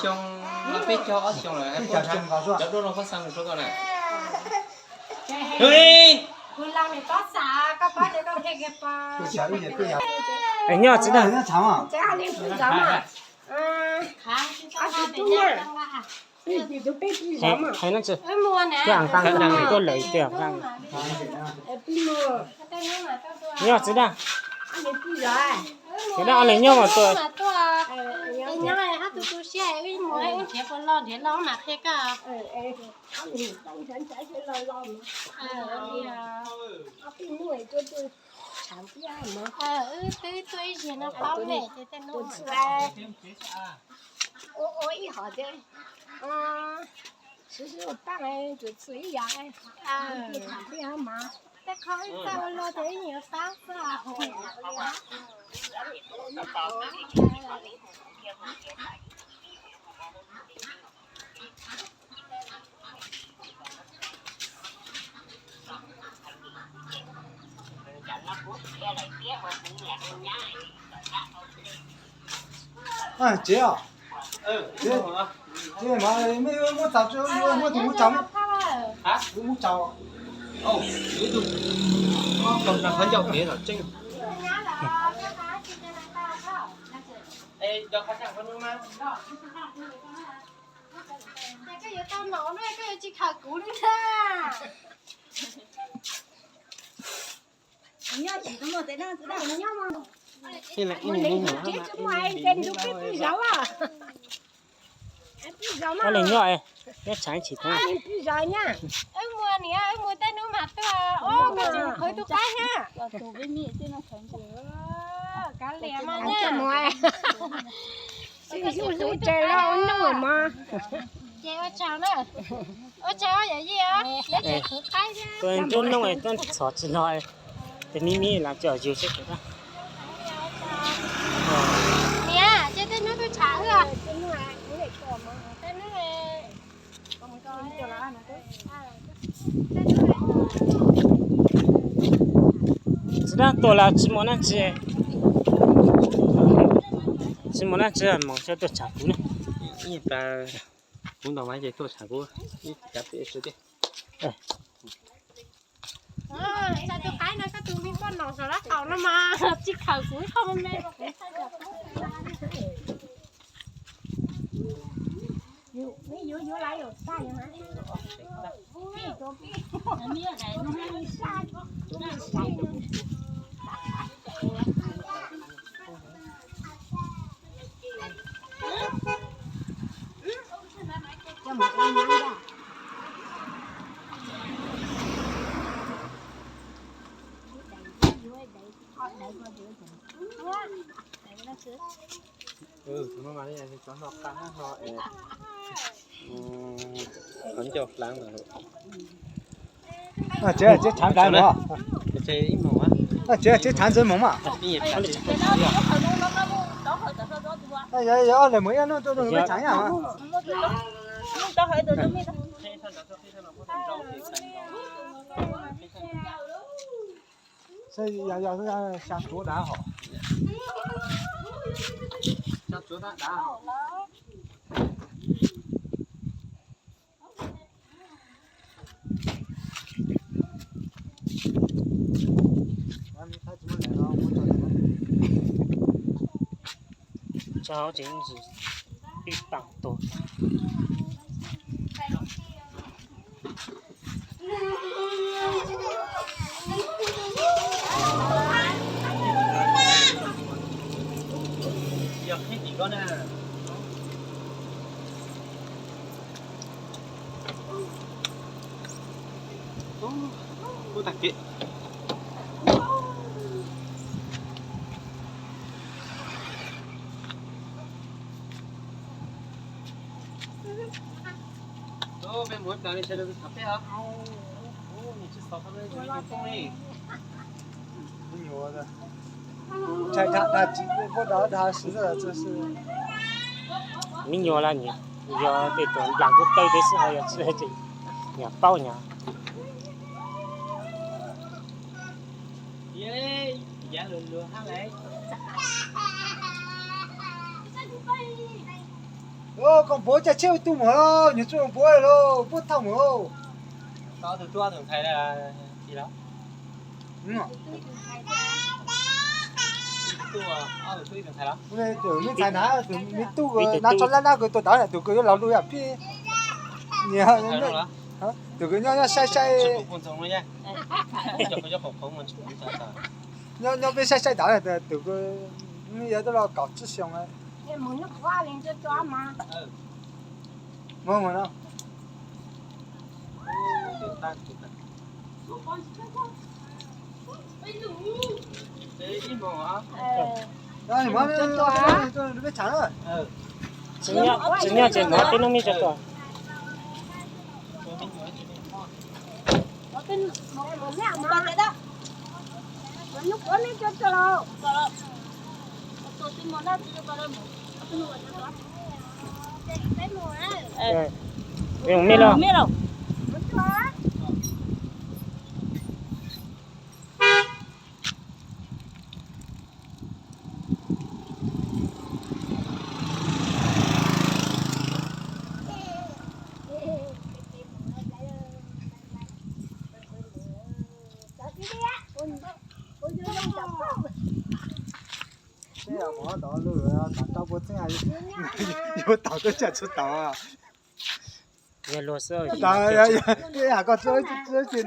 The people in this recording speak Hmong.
Xyoo, peb caug ob xyoo lawm, cov duab no pab xa mus rau koj na. Nyob txiv na. Hais no tsis, tuaj lawm tiag. Nyob txiv na. Nyob txiv na, ob leeg nyob mas tuaj. Wb twb tuaj ib zaug no, plaub me ces tej hnub mas tuaj ua ib hom thiab. Sib sib ua paaj, txhua txhua ib yam, tuaj tham peb hab mas. Tej qhov wb txawj ua luaj ces wb yuav pab xwb. Tsev, tsev mas mej muab txaus, muab tus muab tsaus, muab tsaus. Koj yuav tau nom na, koj yuav tsis khawm kuv li na. Ua li nyob, nyob tshav tsis tau. Wb muag niam, wb muag tej hnub mas tuaj, koj tseem qhwv tus qaib thiab. Kav liam mas na. Sib hlub hlub tsev los ua noog mas. Ces ua tsaug na. Ua tsaug yawm yij os, neb tseem qhwv qaib thiab. Tuaj nruab noog tuaj txhom tsis los, tes me me los coj yug seb kuv. Niam, ces tej hnub tuaj tshav wb. Tsis dab tuaj los tsis muaj dab tsi, tsis muaj dab tsi mas coj tuaj tshav kuv na. Ib plag kuv ntaus mas ces tuaj tshav kuv ib kav pem sawv tiag. Tsa tus qaib no koj tus me poj nom saum lab qaum no mas tsis khawm kuv qhov me. Tus no mas cov no qab no es, qhov ncauj hlav ntawd. Tsev, tsev tshav ntawd mas. Tsev tshav ntawd mas. Yog ob leeg mus ib hnub tuaj tshav yam. Saib yog xya tsuav dav hos. Xya tsuav dav dav. Tso hauv tsev ntsis pib pam tuag. Yog qhib tim koj na. Ub, tag kev. Peb mus ib plag li sawv daws tham peb os. Ub, nws tsis xav tau li. Ntshai dhau, dhau tsis pub dov dhau siv xwb. Me nyuam los nyiam, yog tej tus nplam kuv tawg peb xwb ho yog tsis, nyiam paub nyiam. Yav lus lus hab lawm. Koj npuav caj tsheb ua tug mus, nws tsuas npuav los puab thauj mus. Tus me ntxhais na, tus me tub na tso lab dab kws tuaj tod, tus kws yuav laug lug yam pib, tus kws nyob nyob saib saib, nyob peb saib saib tod, tus kws yog tuaj los kaum tsib xyoo. Muab mus no. Tsis nyob ces no peb lub me tso tuaj. Peb mus me los. Teb mus tod lug, tau pua txeeg, yuav tau tuaj tsam txhua tau. Yog luag xwb, koj tsis